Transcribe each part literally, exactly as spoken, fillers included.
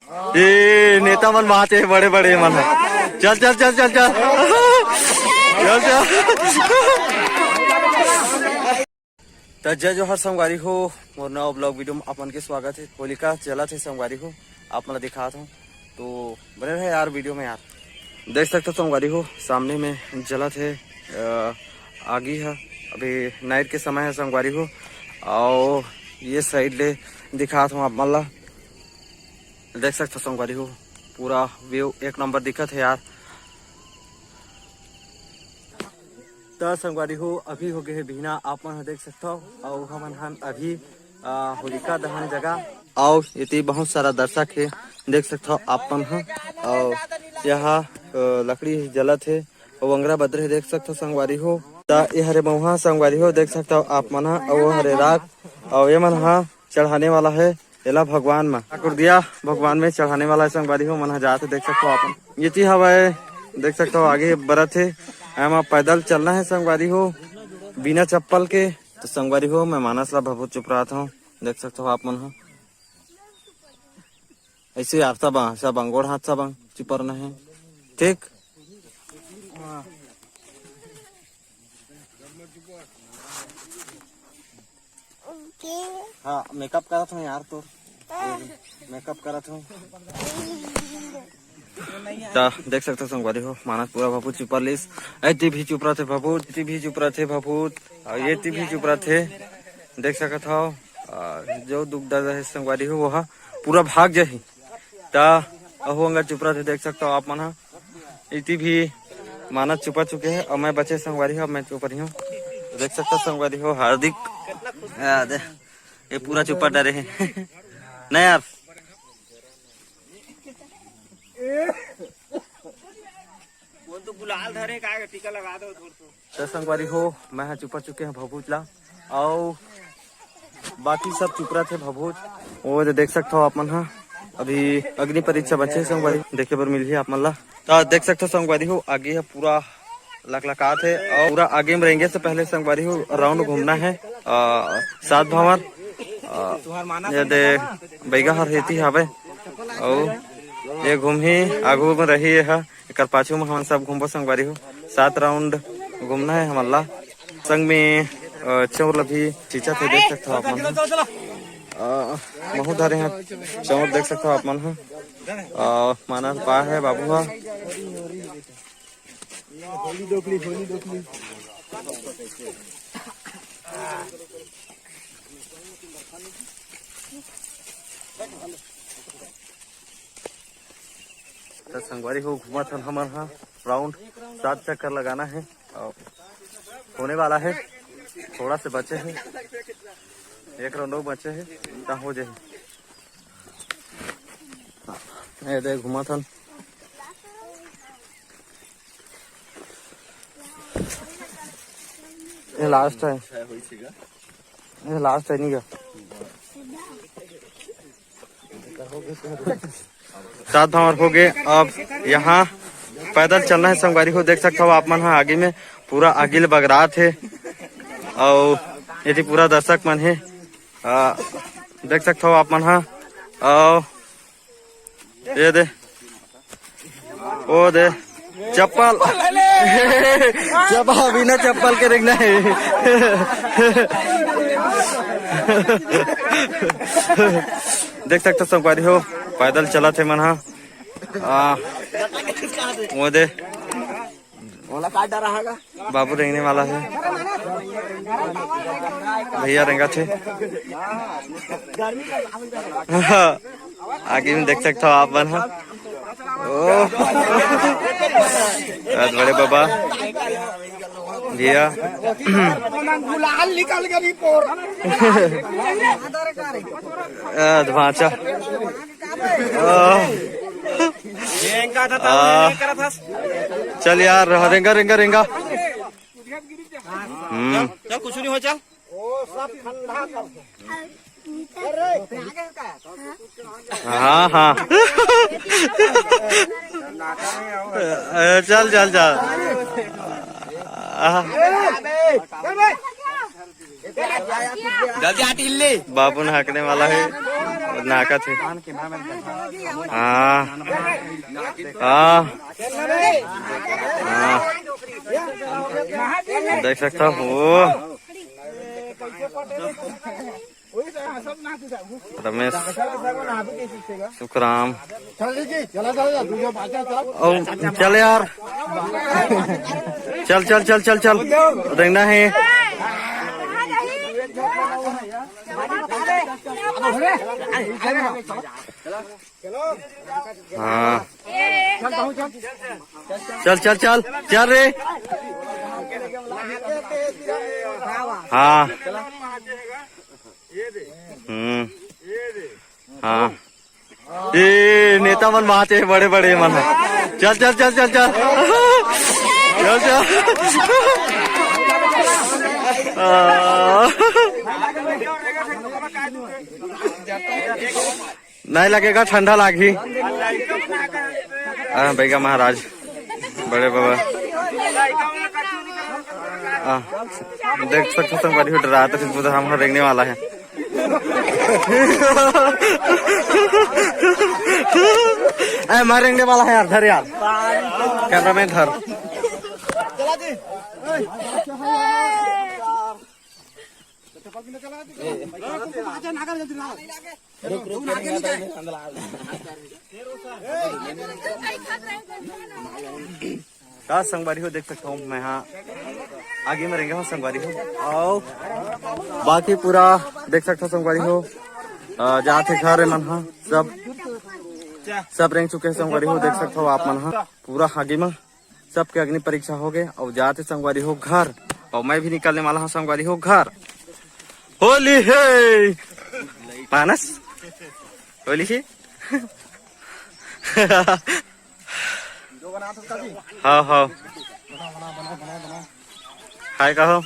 ए नेता मन बात हे, बड़े बड़े मन ह। चल चल चल चल चल चल चल। त जय जोहार संगवारी हो, मोर नवा vlog video में आप मन के स्वागत हे। होलिका जलत हे संगवारी हो, आप मन ला दिखात हूँ, तो बने रहे यार video में यार। देख सकते हो संगवारी हो, सामने में जलत हे अ, आगी ह। अभी night के समय हे संगवारी हो, अउ ये side ले दिखात हूँ आप मन ला। देख सकते हो संगवारी हो, पूरा view एक number दिखत हे यार। त संगवारी हो, अभी हो गए हे बिहना, आप मन ह देख सकथव, अउ हमन हन अभी अ, होलिका दहन जगह, अउ एती बहुत सारा दर्शक हे, देख सकथव आप मन ह। अउ यहाँ अ, लकड़ी जलत हे, अउ अंगरा बदरे हे, देख सकथव संगवारी हो। त ए हरे मउहा संगवारी हो, देख सकथव आप मन ह, अउ ओ हरे राख, अउ ए मन ह चढ़ाने वाला हे एला भगवान म, ठाकुर दिया भगवान में चढ़ाने वाला हे संगवारी हो। मन ह जात हे, देख सकथव आप मन। एती हवय, देख सकथव आगे बरत हे, एमा पैदल चलना हे संगवारी हो, बिना चप्पल के। तो संगवारी हो, मैं मानस ला भभूत चुपरात हूँ, देख सकथव आप मन ह। ऐसे यार सब, सब अंगोड़ हाथ सब चुपरना हे, ठीक। हाँ, makeup करत हूँ यार, तोर makeup करत हूँ। त देख सकथव संगवारी हो, मानस पूरा भभूत चुपर लिस। एती भी चुपरत हे भभूत, एती भी चुपरत हे भभूत, अउ एती भी चुपरत हे। देख सकत हव, अ, जो दुख दर्द हे संगवारी हो, वो ह पूरा भाग जाही। त अहू अंगरा चुपरत हे, देख सकथव आप मन ह। एती भी मानस चुपर चुके हे, अउ मैं बचे संगवारी हो, अब मैं चुपर ही हूँ। देख सकथव संगवारी हो, हार्दिक, आ, दे, ये पूरा चुपर डरे हे। नहीं यार, वो तो गुलाल धरे का, टीका लगा दो थोड़ा सा। त संगवारी हो, मैं ह चुपर चुके हूँ भभूत ला, अउ बाकी सब चुपरत हे भभूत। वो दे देख सकथव आप मन ह, अभी अग्नि परीक्षा बचे हे संगवारी, देखे बर मिलही आप मन ला। त देख सकथव संगवारी हो, आगे ह पूरा लकलकात हे, अउ पूरा आगे में रेंगे से पहले संगवारी हो round घूमना हे। अ, सात भंवर, अ, ये दे बैगा हर एती हावे, अउ ये घूमही, आगू में रही ये ह। एकर पाछू में हमन सब घूमबो संगवारी हो। सात round घूमना हे हमन ला। संग में, अ, चौर ला भी चीचा थे, देख सकथव आप मन ह। अ, महू धरे ह चौर, देख सकथव आप मन ह। अ, मानस पा हे बाबू ह। त संगवारी हो, घूमत हन हमन ह round, सात चक्कर लगाना हे अउ होने वाला हे, थोड़ा से बचे हे, एक round अउ बचे हे, त हो जाही। ये दे घूमत हन, ये last हे, ये last हे नहीं गा। सात भंवर हो गए। अब यहाँ पैदल चलना हे संगवारी हो। देख सकथव आप मन ह आगे में पूरा आगी ले बगरात हे, अउ एती पूरा दर्शक मन हे। आ, देख सकथव आप मन ह, अउ ये दे, ओ दे, चप्पल। चप्पल, बिना चप्पल के रेंगना हे। देख सकथव संगवारी हो, पैदल चलत हे मन ह। आ, वो दे, ओला का डर आहा गा? बाबू रेंगने वाला हे, भैया रेंगथे। आगे में देख सकथव आप मन ह। ओ, बहुत बड़े बाबा, भैया। गुलाल निकल गई पोर। अ, भांचा। अ, ये इनका था, आ, ये करत हस। चल यार, रेंगा, रेंगा, रेंगा। हम्म। चल, चल, कुछ नहीं हो, चल। हाँ, हाँ। अ, चल, चल, चल। आ। जल्दी आ, टिल्ली। बाबू नहाने वाला है। नाका थे। हाँ। हाँ। हाँ। देख सकता हूँ। रमेश, सुखराम। चल यार, चल, चल, चल, चल, चल, रेंगना है। हाँ, चल, चल, चल, चल रे। हाँ। हम्म। हाँ। ए, नेता मन बाँचे हे, बड़े बड़े मन ह। चल, चल, चल, चल, चल। चल, चल। आ। नहीं लगेगा, ठंडा लागही। हाँ, बैगा महाराज, बड़े बाबा। हाँ, देख सकते हो संगवारी हो, डरात हे, पूरा हम रेंगने वाला है। ए, मैं रेंगने वाला है यार, धर यार, कैमरामैन धर। का संगवारी हो, देख सकता हूँ मैं, हाँ, आगे में रेंगे हो संगवारी हो। अउ बाकी पूरा देख सकता हो संगवारी हो, अ, जात हे घर मन, हाँ, सब, सब रेंग चुके हैं संगवारी हो, देख सकता हो आप मन, हाँ, पूरा आगे में सबके अग्नि परीक्षा हो गए, अउ जात हे संगवारी हो घर, अउ मैं भी निकलने वाला हूँ संगवारी हो घर। होली हे मानस, होली हे। हाँ, हाँ। हाय कहो।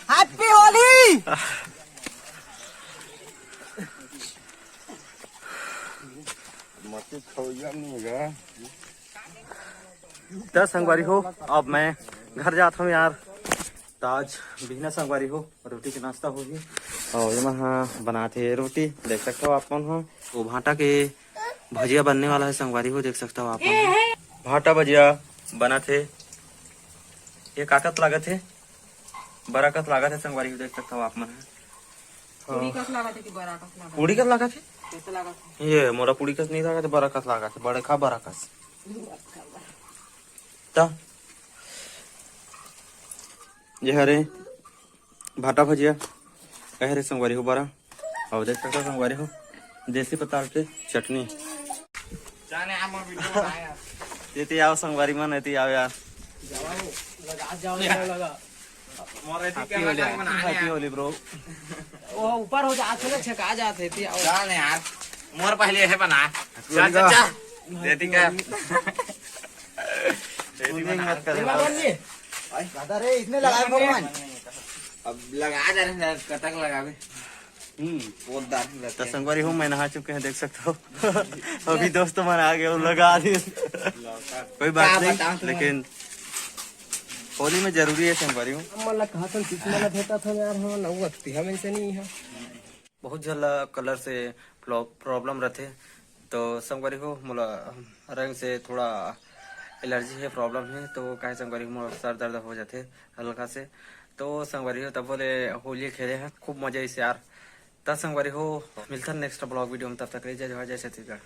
Happy Holi। मत खवैया नहीं गा। त संगवारी हो, अब मैं घर जात हूँ यार। त आज बिहना संगवारी हो, रोटी के नाश्ता होही। अउ एमा हा बनात हे रोटी, देख सकत हो आप मन हा। वो भाटा के भजिया बनने वाला है संगवारी हो, देख सकत हो आप मन हा। भाटा भजिया बनत हे। ये काकत लागत हे, बरा कस लागत हे संगवारी हो, देख सकत हो आप मन हा। पूड़ी कस लागत हे कि बरा कस लागत हे? पूड़ी कस लागत हे? कैसे लागत हे? ये मोला पूड़ी कस नहीं लागत हे, बरा कस लागत हे, बड़े खा बरा कस। त ये हरे भाटा भजिया, ये हरे संगवारी हो बरा, अउ देख सकत हो संगवारी हो देसी पताल के चटनी। जाने आ मोर वीडियो बनाए यार। एती आओ संगवारी मन, एती आओ यार। जाओ, लगा, जाओ, जाओ, लगा। मोर एती Happy Holi, camera बना Happy यार। Holi bro। वो ऊपर हो जा, चले छका जात हे, एती आओ। जाने यार, मोर पहले है बना। Happy Holi चल, चल, का। चल। एती का। एती बना। मत कर। भाई, दादा रे, इसने लगाया भगवान। अब लगा जा रहे हैं, कतक लगावे। हम्म। बहुत दार रहते त हैं। संगवारी हो, मैं नहा चुके हैं, देख सकते हो। अभी दोस्त मन आ गए और लगा दिए। कोई बात नहीं, लेकिन होली में जरूरी है संगवारी हो। हमन ला कहा था, किसी मन ला भेटा था यार, हमन ला वो अत्ती हम ऐसे नहीं है। बहुत झन ला colour से प्रॉ-, problem रथे, तो संगवारी हो, मोला रंग से थोड़ा allergy है, problem है, तो काहे संगवारी हो, मोला सर दर्द हो जाथे हल्का से। तो संगवारी हो, तब बोले होली खेले हैं, खूब मजा आइस यार। त संगवारी हो, मिलथन next vlog video में, तब तक ले जय जोहार, जय छत्तीसगढ़।